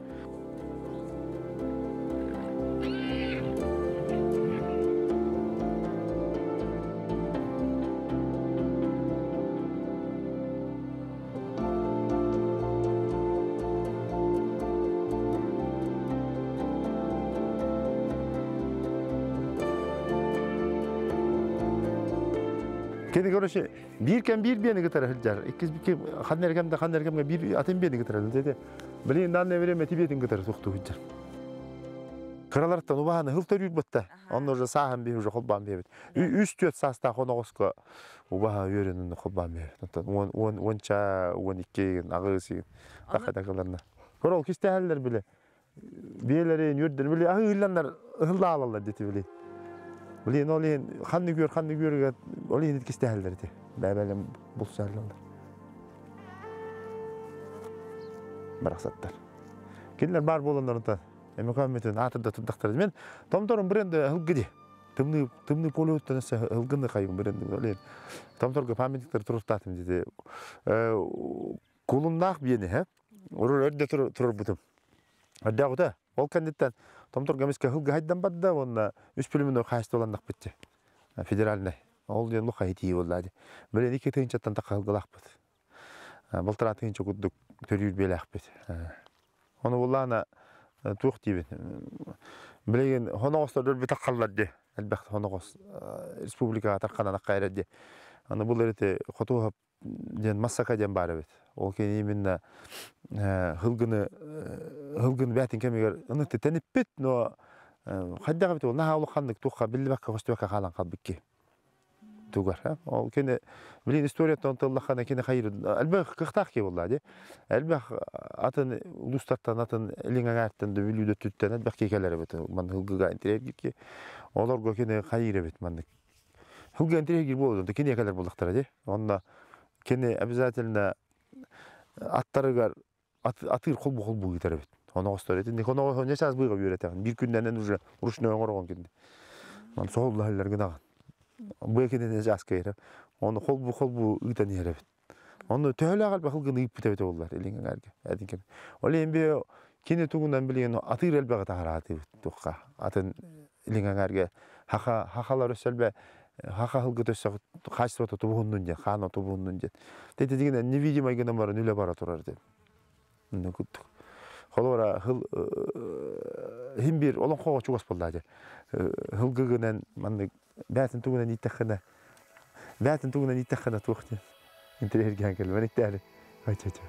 Кини, короче, биир кэм биир биэни кытары сылдьар. Иккис ханна эргем да ханна эргемге биир атын биэни кытары сылдьар. Билигин данное время ти биэтин кытары туохтуу сылдьар. Кыралартан убаһаны хыл төрүүр батта. Онно уже сааһын биһи уже холбаан биэбит. Үс түөрт саастаах оноҕоско убаһа үөрэнэн холбаан биэбит. Онтон уон уон уонча 12 аҕыс тахата кыларна. Корол кистээһэллэр биле. Биэлэрин үөрдэр били аһы ыылланнар ыһыллаалаллар дети били. Билин ол иһин ханны күөр ханны күөргэ ол иһин кистээһэллэр ити. Бэбэлем булсааллар. Барахсаттар. Кинилэр баар буоланнарыта эмекаммитин аатырда турдахтар. Мен томторум бренді ылгыди. Тымны тымны полюттан ылгыны хайым бренді. Ол томторго памятниктер туруктатым деди. Кулуннаах биэни, хэ? Урur өрдө турар бутум. Өрдөөҕүтэ. Ол кэнниттэн томторго эмискэ ылгы хайдан барда, уонна үс племенной хаһайыстыбаланнах битти. Федеральный. Ол диэн луха хитии буолла ди. Билин 2 тыһыынчаттан тахха ылгылаахпыт. 1,5 тыһыынча курдук төрүүр биэлээхпит. Ону буллаана туох диибин. Билигин хоноҕостор өлбүтэх халлар ди. Элбэх хоноҕос республикаҕа тарханан аккайра ди. Аны бұл эти хотуһап диэн массака диэн баар эбит. Ол кини именно хылгыны хылгыны бээтин кэмигэр ыныты тэниппит, но хайдах эбит ол наһаа улаханнык туохха биллибэккэ көстүбэккэ хаалан хаалбыт тугар. Ол кини билин историяттан тыллахана кини хайыр элбэх кыахтаах киһи буолла ди. Элбэх атын улуустартан атын илиҥ да бүлүүдө түттэн элбэх киһи кэлэр эбит. Ман хылгыга интириэргир Олорго кини хайыр эбит маннык. Хылгы интириэргир буолуон кини кэлэр буоллахтара ди. Онно кини обязательно аттарыгар атыыр холбу холбу ыытар эбит. Оноҕостор этин оноҕос не час быыга үөрэтэҕин. Биир күннэнэн уже ручной оҥорогон кинди. Ман соһуллаһаллар гынаҕын. Бу кинини час кэйрэ. Оны холбу холбу ыытан иһэр эбит. Оны төһөлөөх элбэх ылгын ыыппыт эбит оллар илиҥ Эдин кем. Ол эми би кини тугунан билген атыыр элбэҕи таһараатыбыт туохха. Атын илиҥ хаха хахалар өсөлбе хаха хылгы төссө качеството тубуһуннун диэн, хаана тубуһуннун диэн. Тети деген невидимый гынан баран үлэ бара турар диэн. Куттук. Холора хыл хим бир олоҥхоҕо чугас буолла дии. Хылгыгынан маннык бээтин тугунан ииттэххинэ бээтин тугунан ииттэххинэ туох диэн интэриэһиргээн кэлбэн иттээри. Ача ача.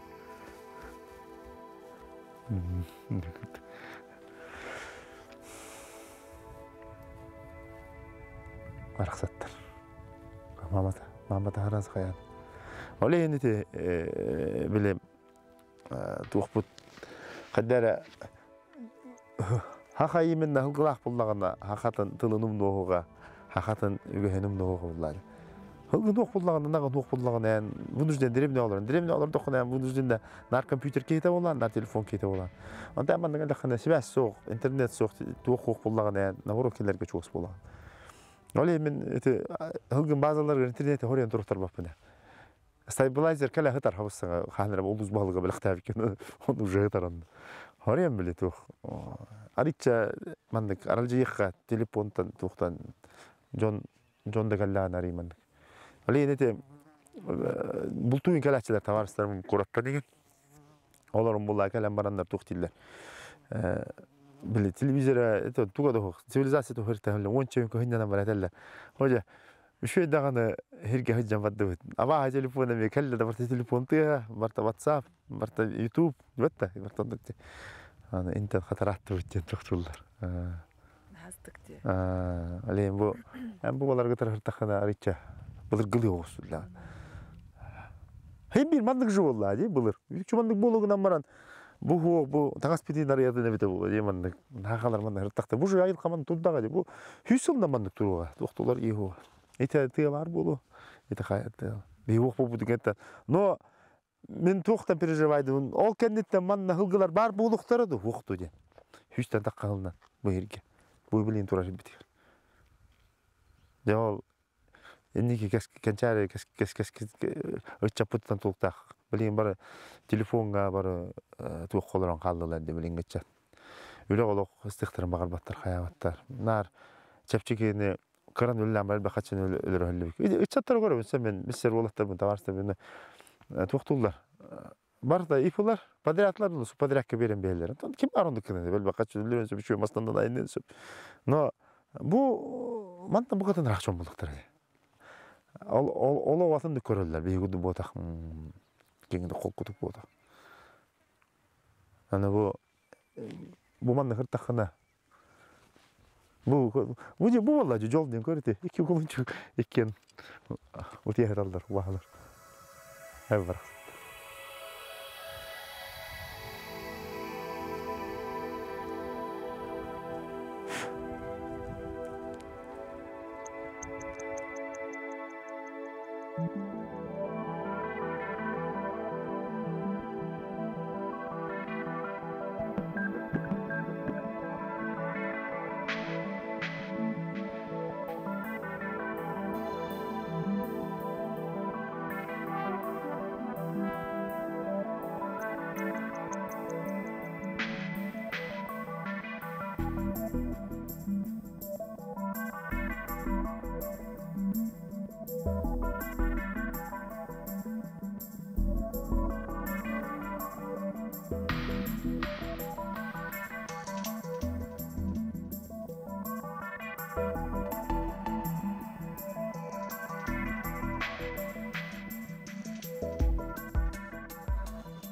Барахсаттар. Мамата, мамата харас хаян. Ол иһин ити били туохпут хаддара хаха именно хылгылаах буллагана хахатын тылынум нуоһуга хахатын үгэһинум нуоһуга буллаары. Хылгы нуох буллагана нага нуох буллагана эн вынужден деревня олорон. Деревня олор дохуна эн вынужден да нар компьютер кейте болан, нар телефон кейте болан. Онта аман лахана связь суох, интернет суох, туох хуох буллагана эн наоборот кинилерге чугас болан. Ол мен эти хылгын базалар интернете хорен туруктар баппына. Стабилайзер кэлэ хытар хабыссаҥа хаанара улус баһылыга билэхтээбиккен он уже хытар Хорен били туох аричча маннык аралдьыйыхха телефонтан туохтан дьон дьон да кэллээн арый маннык. Олиин эти бултуйун кэлээччилэр товарищтарым кураттан деген. Олорун булла кэлэн бараннар туох дииллэр. Били телевизора это туга да цивилизация тухырта уонча көһүннэнэн бар этэллэр. Хожа Үшүй даҕаны хирге хыджан бардыбыт. Аба телефон эми кэллэ да барта телефон тыа, барта WhatsApp, барта YouTube, бетта, барта оннук Аны интернет хатарааттыбыт диэн тохтууллар. Хастык ди. Алейм бу бу баларга тарахтахына арыча былыргылыы оҕусулла. Хем бир маннык жы болла ди былыр. Үчү маннык болугунан баран бу ху бу таңас питин арыятын эбите бу ди маннык хахалар маннык хыртакта. Бу жы айыл каман турдага ди бу хүсүлна маннык туруга. Тохтулар иху. Ите тыа бар болу. Ите хаят. Би бу дигентен. Но мен туохтан переживайдым. Ол кенниттен манна хылгылар бар булуктары ду хукту ди. Хүстен таккалынан бу жерге. Бу билин турар битир. Жол энники кес кенчаре кес кес кес ыччаппыттан тултах. Билин бары телефонга бары туох колорон калдылар деп билин гыча. Үле олох ыстыктырын багарбаттар хаябаттар. Нар чепчикини кыран үллән бар бахачын өлөрөллүк. Ыччаттар көрөбүн сен мен биссер болаттар бун товарищтар мен туохтуллар. Бар да ипулар подрядлар ну подрядка берем бээлер. Ким бар ондукуна бел бахачын өлөрөн сөп үчү мастандан айнын сөп. Но бу мантан бу катын рахчон булдуктар. Ол ол оҕатын да көрөллөр биһиги буотах киҥ да холкутук буотах. Аны бу бу манна кыртаххына бу бу бу буолла дьол диэн көрүтэ икки кулунчук иккиэн утуйа убаһалар бар.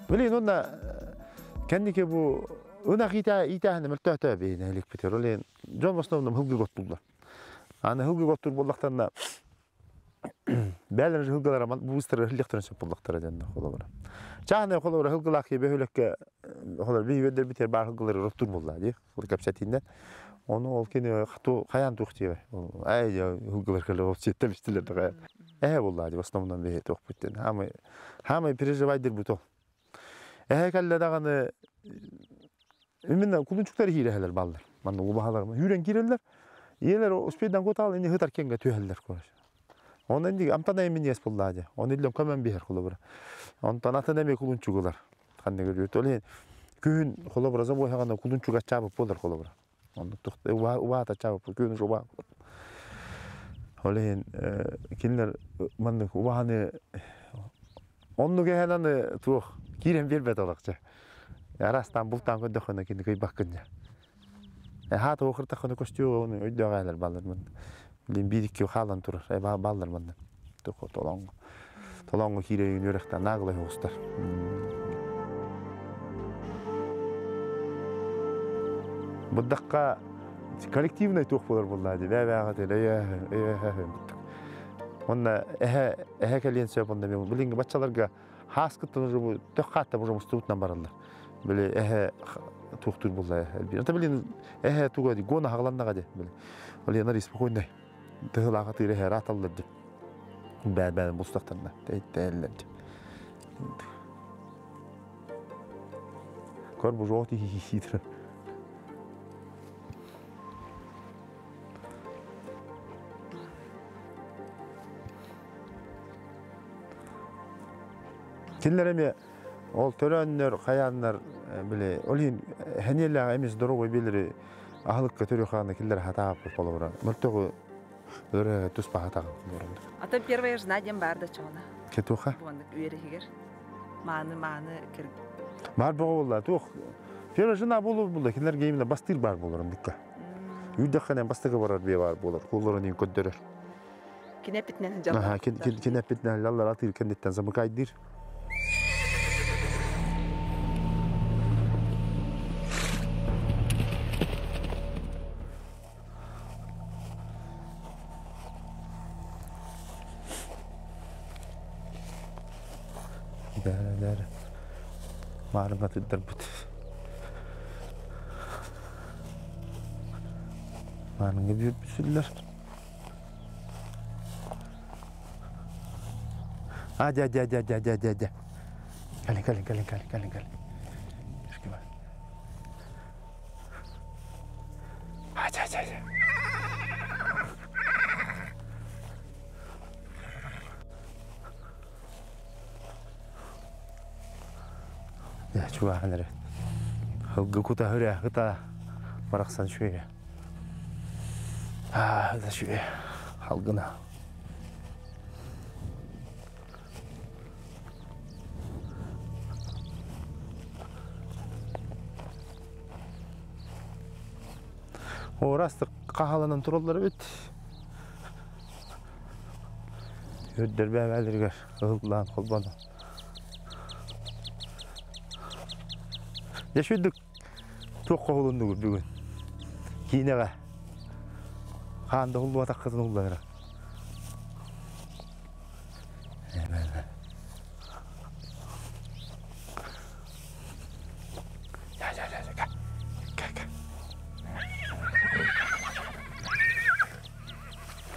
Билин уонна кэнники бу ынах иитээһинэ мөлтөөтөө бэйин эликпитер. Ол дьон в основном хылгы готтуллар. Аны хылгы готтур буоллахтарына бээлэр хылгылара бу быстро хыллыктарын сөп буоллахтара диэн холобура. Чаһына холобура хылгылаах бөһүлөккө холор би бедер битер бар хылгылары роттур буолла ди. Ол кэпсэтиннен. Ону ол кини хату хаян тух диye. Ай хылгылар кэлэ ол сеттем истилер да. Э буолла ди в основном бе тух бүттен. Хамы хамы переживайдыр бу то. Эһэ кэллэ даҕаны именно кулунчуктар хиирэһэлэр баллар. Манна убаһалар хүрен киирэллэр. Иелер успейдан котал ини хытар кенге түһэллэр короче. Онон инди амтана эмин ес буллаа дьэ. Оны иллем көмөн биһэр холобура. Онтон атын эми кулунчугулар. Ханны көрүөт. Ол күн холобура забой хагана кулунчуга чабып болар холобура. Онну тухта уба уба чабып күн уба. Ол иһин кинилер маннык убаһаны онну кэһэнаны туох киирэн биэрбэт олохча. Арастан бултаан көрдөххүнэ кини кыйбаккын дьэ. Хаата уохыртаххына көстүө оны өйдөөх баллар мын. Билин биир икки хаалан турар. Баллар манна. Туох толоҥ. Толоҥ киирэ үөрөхтэн наагылай хоҕустар. Бырдахха коллективный туох болар булла ди. Бә-бәҕэ теле Онна эһэ эһэ кэлиэн сөп онна мен билинги баччаларга хааскыттан уже бу төх хаатта уже мустубутунан бараллар. Били эһэ туохтуур булла элбир. Ата билин эһэ туга ди гона хагаланнага ди. Били. Ол янар спокойно. Тыһылаага тыыр эһэ раталлар ди. Бә-бә бустактарна. Тәйттәлләр ди. Көр бу жоти хи-хи Кинилер эми ол төрөөннөр, хаяннар биле, ол хин хэниэлээх эмис здоровый билери аһылыкка төрү хаана кинилер хатаап холобура. Мөлтөгү өрө туспа хатаҕа холобура. Ата первая жена диэн баар да чоҕуна. Кетуха. Буоннык үөрехигер. Мааны мааны кир. Бар боҕо буолла туох. Первая жена болу булла кинилерге именно бастыр бар болор ондукка. Үйдэххэнэн бастыгы барар бие бар болор. Коллорун ин көддөрөр. Кинепитнен жалла. Аха, кинепитнен лаллар атыр кендиттен замыкайдыр. Дәрі, Марыңа тыддар бут. Марыңа bir бүсүллер. А, дя, дя, дя, дя, дя, дя, дя. Кэлин, кэлин, кэлин, кэлин, кэлин, кэлин. Үшке бар. А, дя, дя, дя. Я чугахан эрэ. Хылгы кута хүрэ хыта барахсан шуя. А, да шуя. Халгына. О, расты қахаланан тураллар бит. Үрдэр бэбэлэригэр ыһыллаан холбоно. Дьэ шүдүк туох хоһулуннугут бүгүн? Киинэҕэ хаан да уһуллубатаххытын уһулланара.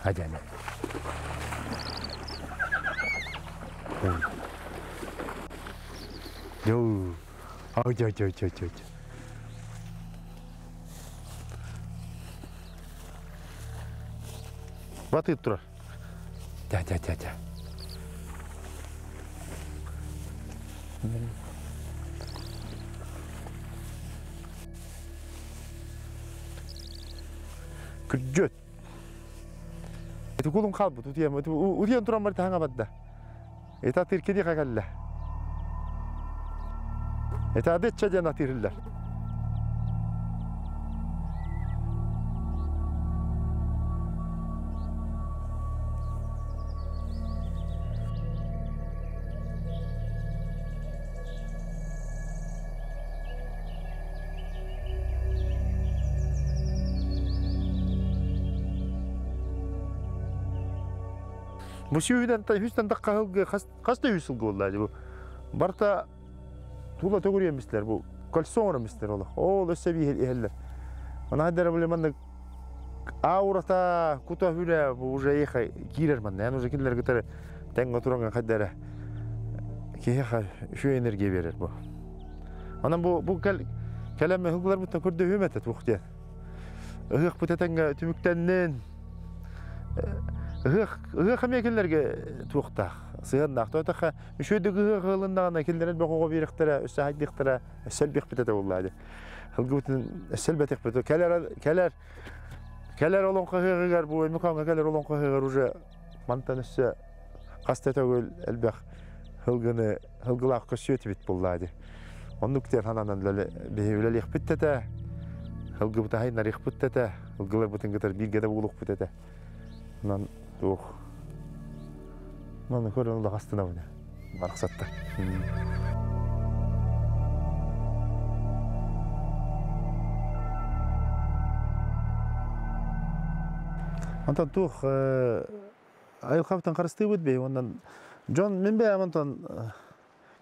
Hadi hadi. Yo. Ой, ой, ой, ой, ой. Батыып турар. Тя, тя, тя, тя. Күрдьүөт. Ити кулун хаалбыт утуйан утуйан туран бар таһаҥа барда. Ити атыыр киниэхэ кэллэ. Ити адычча диэн атыырыллар. Бу сүүһүнэн үстэн тахха сылгы хас хас да үс сылгы буолла бу. Барта тула төгүрүйэн бистилэр бу. Кольцо оҥорон бистилэр олох. Ол өссө иһэллэр. Ана дара били маннык аурата кута хүрэ бу уже еха киирэр манна. Эн уже кинилэр кытары тэҥҥэ туран хайдара киһиэхэ үчүгэй энергия биэрэр бу. Онон бу бу кэл кэлэн ыһылларбыттан көрдөһүөм этэ туох диэн. Ыһыахпыт этэҥҥэ түмүктэннин. Ыһыах ыһыах эмиэ кинилэргэ туохтаах, сыһыаннаах. Тоотаха үчүгэйдик ыһыах ыһылыннаҕына кинилэр элбэх оҕо биэриэхтэрэ, өссө хайдыахтара, өссө элбиэхпит этэ буоллаа дии. Ылгыбытын өссө элбэтиэхпит. Кэлэр кэлэр кэлэр олоҥхо ыһыаҕыгар бу Өймөкөөҥҥө кэлэр олоҥхо ыһыаҕар уже мантан өссө хас да төгүл элбэх һылгыны һылгылаах көрсүө этибит буоллаа дии. Оннук диэн санаанан биһи үлэлиэхпит да этэ, һылгыбыт аһайнарыахпыт да этэ, һылгыларбытын кытары бииргэ да буолуохпут этэ. Онон туох Маны көрөн улахастынабын барахсаттар. Онтон туох айылҕабытын харыстыыбыт бей онон дьон мин бэйэм онтон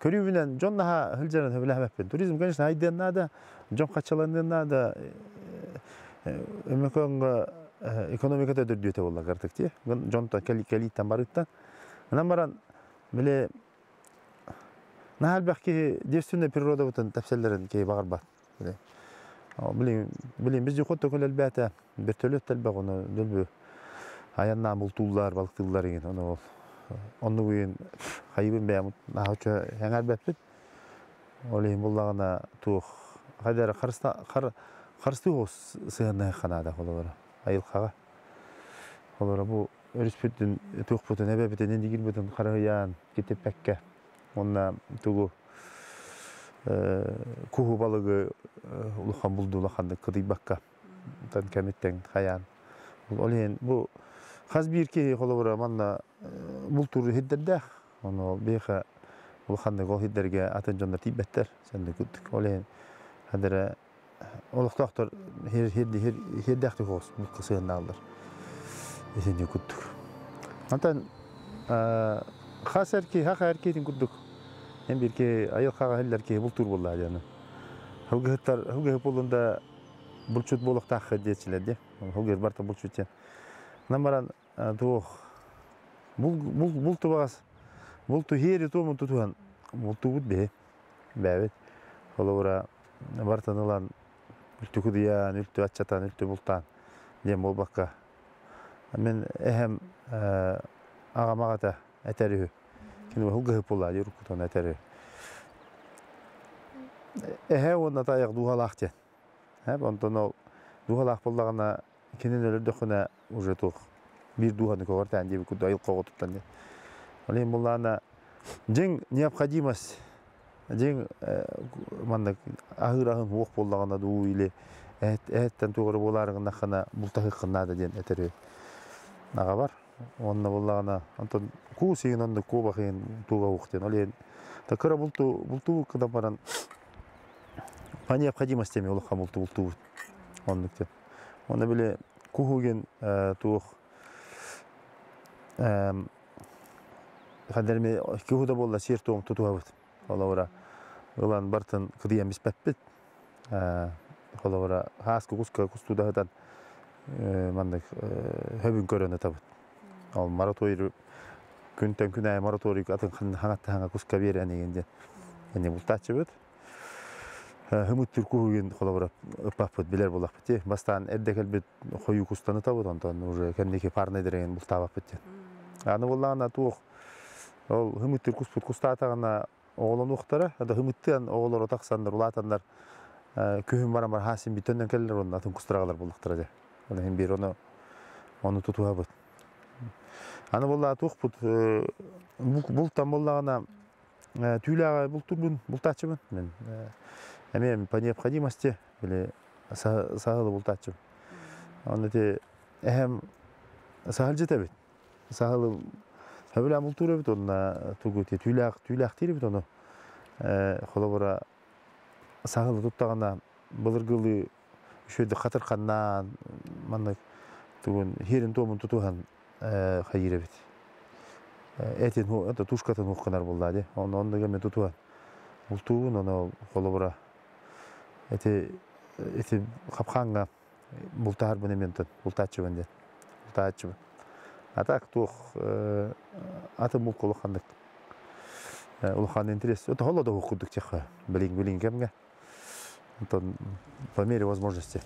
көрүүбүнэн дьон наһаа сылдьарын сөбүлээбэппин. Туризм, конечно, айдыан наада, дьон хаччаланыан наада. Өмөкөҥҥө экономиката төрдүөтэ буолла картык дии. Дьонтон кэлииттэн барыыттан. Онон баран били наһаа элбэх киһи девственная природабытын тэпсэллэрин киһи баҕарбат. Билин, билин біз дьухот төкөл элбээтэ, вертолет элбэх ону дөлбү айаннаан бултууллар, балыктыыллар игин ону ол оннук үйүн хайыбын бэйэм наһаа эҥэрбэппит. Ол иһин буллаҕына туох хайдара харыстыы сыһыаннаһыахха наада холобура айылҕаҕа. Холобура бу өрүспүтүн туохпутун эбэбитин индигирбитин харыһыйаан китиппэккэ уонна тугу куһу балыгы улахан булду улаханнык кытыйбакка кэмиттэн хайаан ол иһин бу хас биир киһи холобура манна бултуур иһирдэрдээх ону биһиэхэ улаханнык ол иһирдэргэ атын дьоннор тиийбэттэр сэнник курдук ол иһин хадара олохтоохтор хирдээхтик оҕус булка сыһыннааллар итини курдук онтон хас эр киһи хах эр киһитин курдук эн биир киһи айылҕаҕа иһиллэр киһи бултуур буоллаа диэн һылгыһыттар һылгыһыт буоллун булчут буолуохтааххыт диэччилэр дии һылгыһыт барыта булчут диэн онон баран туох бул бул бултубаҕас булту хиэри туомун тутуһан бултуубут биһи бээбит холобура барытын ылан үлтү кудуйан үлтү аччатан үлтү бултаан диэн буолбакка мин эһэм аҕам аҕата этэр үһү кини уһул буолла дии уруккутун этэр үһү эһэ уонна тайах дууһалаах диэн онтон ол дууһалаах буоллаҕына кинин өлөрдөххүнэ уже туох биир дууһаны көҕөртөөн диэбит курдук айыл хоҕотуттан диэн. Ол иһин буллаана дьиҥ необходимость дьиҥ маннык аһыыр аһын уох буоллаҕына дуу или эһэттэн туох эрэ буолаары гыннаххына бултаһыаххын наада диэн этэр аҕабар. Онно буллаҕына, онтон куус иһин онно куобах иһин туга уох диэн. Ол иһин кыра булту бултуу кыдан баран по необходимости эми улахан булту бултуубут. Оннук диэн. Онно били куһугин туох хадерми куһу да буолла сир туом тутуһабыт. Холобура ылан бартын кыдыйан биспэппит. Холобура хааска куска кустуудаһытан маннык хөбүн көрөн ытабыт. Ол мораторий күнтэн күн аайы мораторий атын хаҥатта хаҥа куска биэрэн игин диэн эни бултааччыбыт. Хымыттыр куһугин холобура ыппаппыт билэр буоллахпыт дии. Бастаан эрдэ кэлбит хойуу кустан ытабыт, онтон уже кэнники парный дэрэгин бултаабаппыт диэн. Аны буоллаҕына туох ол хымыттыр куспут кустаатаҕына оҕолонуохтара, да хымыттыан оҕолоро тахсаннар, улаатаннар күһүн баран бар хаасин бүтөннөн кэллэр уонна атын кустарагалар буллахтара дьэ. Ол иһин биир ону ону тутуһабыт. Аны буоллаҕа туохпут бултан буоллаҕына түүлээҕи бултуурбун, бултааччыбын. Мен эмиэ по необходимости били саһылы бултааччыбын. Онно ити эһэм саһылдьыт эбит. Саһылы сөбүлээн бултуур эбит уонна тугу ити түүлээх түүлээхтиир эбит ону. Холобура саһылы туттаҕына былыргылыы үчүгэйдик хатырханнаан маннык тугун хиэрин-туомун тутуһан хайыыр эбит. Этин это тушкатын ухханар буоллаа дии. Онно оннук эмэ тутуһан бултуубун ону холобура эти ити хапхааҥҥа бултаһарбын эмиэ онтон бултааччыбын диэн бултааччыбын. А так туох атын булка улаханнык улахан интерес это холодо курдук тихо билин билин кэмҥэ. Онтон по мере возможности.